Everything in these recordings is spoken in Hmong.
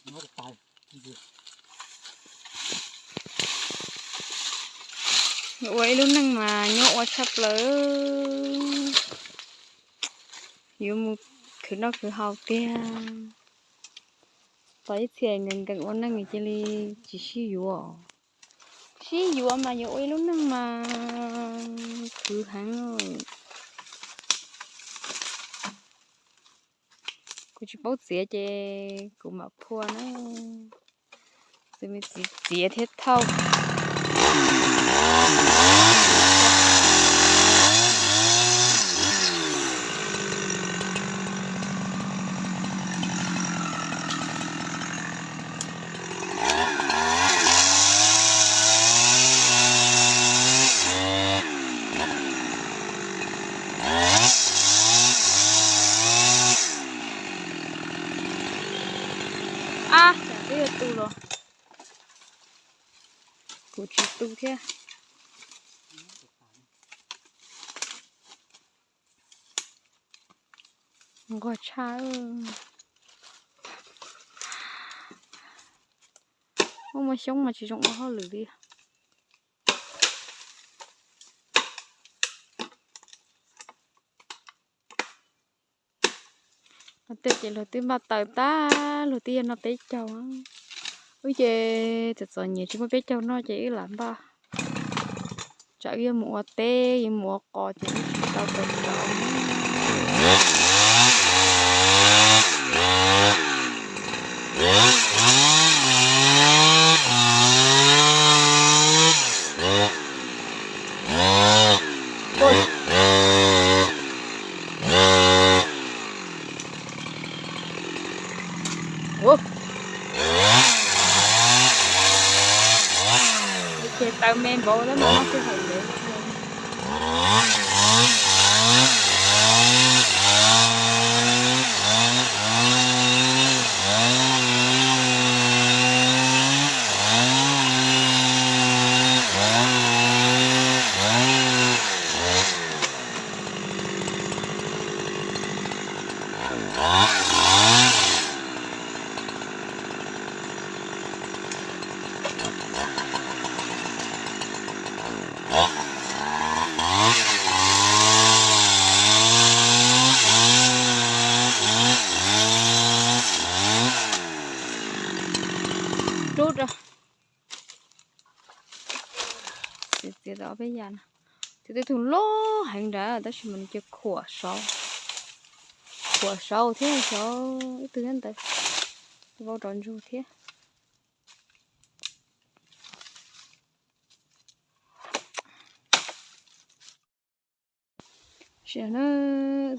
Yuav ua ib lub neej mas nyuaj ua tshaj plaws. Yuav mus khwv noj khwv haus tiag. Tos ib txhia nkees nkees ua neej cia li tsis sib yuav. Sib yuav mas yuav ua ib lub neej mas khwv heev. Kuv tsis paub txiav ces kuv mam phua na. Txiav, txiav thiab thauj. Ab, twb yog tu los. Kuv tsis tu thiab. Nquag tshaj. Muaj muaj xyoob mas tsis zoo ua hauj lwm li. Tej ces luag twb npaj taws tag, luag twb yog noj peb caug. Wb ces txom txom nyem tsis muaj peb caug noj ces wb lam npaj. Tsam wb yuav mus ua teb, yuav mus ua qos ces wb tsis tau tau tau. Ces taw me npaum tab mas noj sij hawm lawm. Rub ra. Txiav tau ob peb yam no. Txiav tej tug loj heev nrad tab sis mas nws cia khuam saud, khuam saud thiab saud ib tug thiab ntawd, vau rov ntsug thiab. Sim no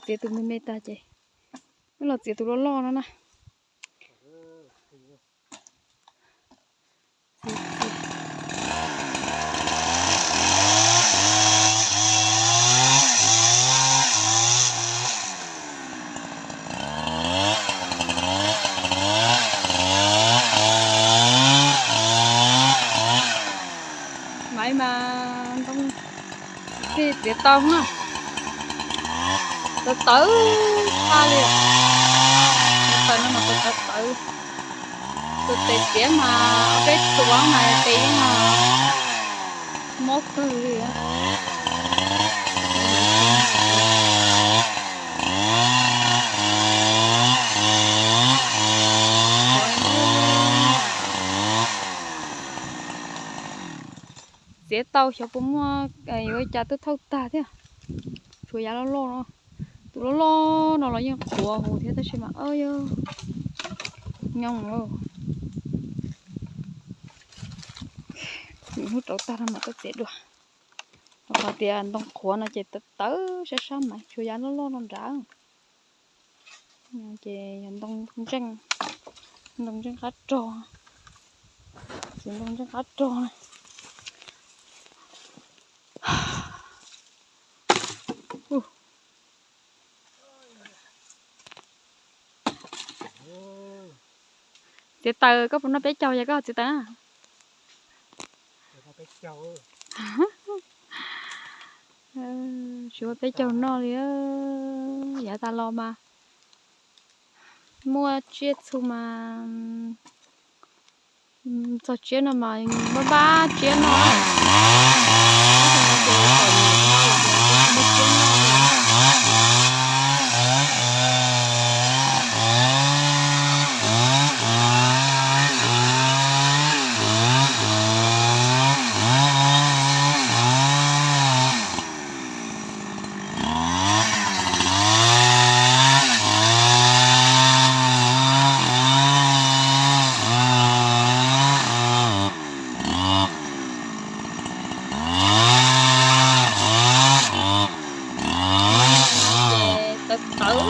txiav tus me me tag ces wb los txiav tus loj loj no na. Maiv mas ntoo txiav tau na. Tawv tawv tshaj li. Tawv tawv no mas tawv tawv. Tus tes txiav mas peb tuav mas tes yeej mob kawg li. Txiav tau xyov puas muaj, yuav cas twb thauj tag thiab. Tshuav yav loj loj no, tus loj loj no los yeej qhuav huv thiab tab sis mas yog nyoos lawm. Hnub rauv tag no mam tuaj txiav dua. Rau qhov tias ntoo qhuav no ces tawv tawv sab sab mas tshuav yav loj loj no nrad. Ces yog ntoo ntseej, ntoo ntseej qab rog, txiv ntoo ntseej qab rog. Txiav taws koj puas noj peb caug yog koj txiav taws na? Tsis muaj peb caug noj li. Yav tas los mas muaj tsiaj txhu mas Txog tsiab no mas npab npab tsiab no. Tab sis no ces kom nyiam no los ces kuv tsis muaj tsiab noj li. Tawv tawv.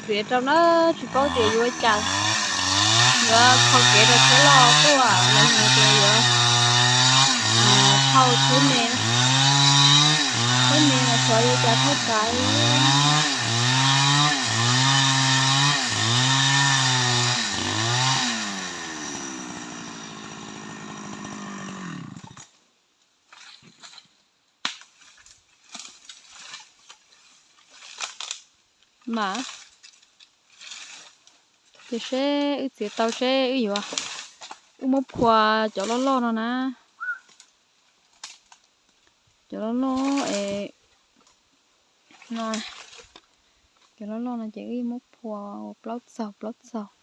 Txiav rau na, tsis paub tias yuav ua cas, yuav kho kev rau tsheb loj tuaj los yog tias yuav thauj tsheb me, tsheb me mas xyov yuav cas thauj tas. Mas ces seb wb txiav tau seb wb yuav, wb muab phua cov loj loj no na. Cov loj loj es no, cov loj loj no ces wb muab phua ua plaub txaug plaub txaug,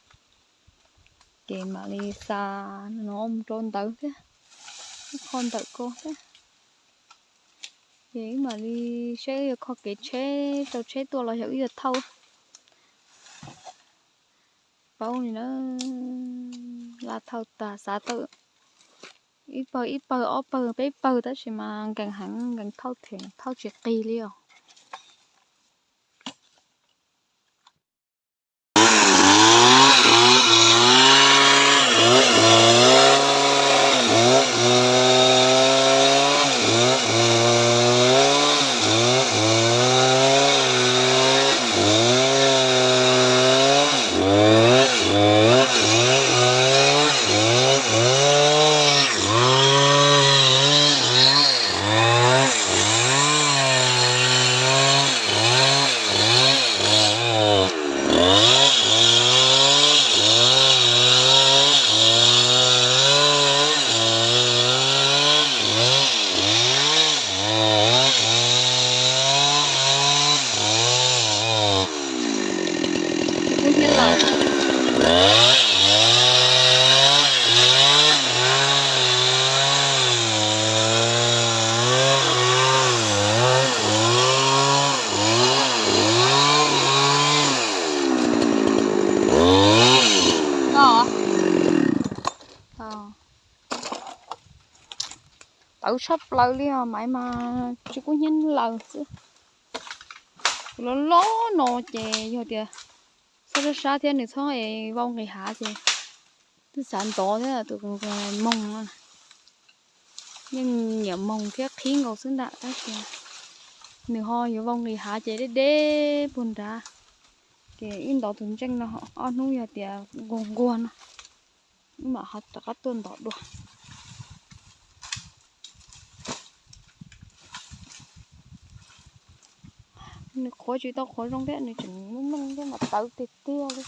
ces mam li xa no mus rau ntawd thiab, kho ntawm ko thiab. Ces wb mam li seb wb yuav kho kev tsheb rau tsheb tuaj los yog wb yuav thauj. Paub li na, laj thauj tas, xav tau ib pawg ib pawg ob pawg peb pawg tab sis mas nkees heev, nkees thauj thiab thauj tsis qis li os. Tawv tshaj plaws li os, maiv mas tsis kub hnyiab laws xwb. Tus loj loj no ces yog tias txhob sab sab thiab nws txhob es vau nqis hav ces twb xav ntov thiab tus moog no. Yeej nyiam moog thiab qhib nkaus xwb ntag tab sis nws ho yuav vau nqis hav ces deb deb puag nrad. Ces wb ntov tus ntseej no ob hnub yog tias nquag nquag no wb mam ho rov qab tuaj ntov dua. Nws qhuav tsis tau qhuav zoo thiab, nws tseem mloog mloog thiab mas tawv tiag tiag li.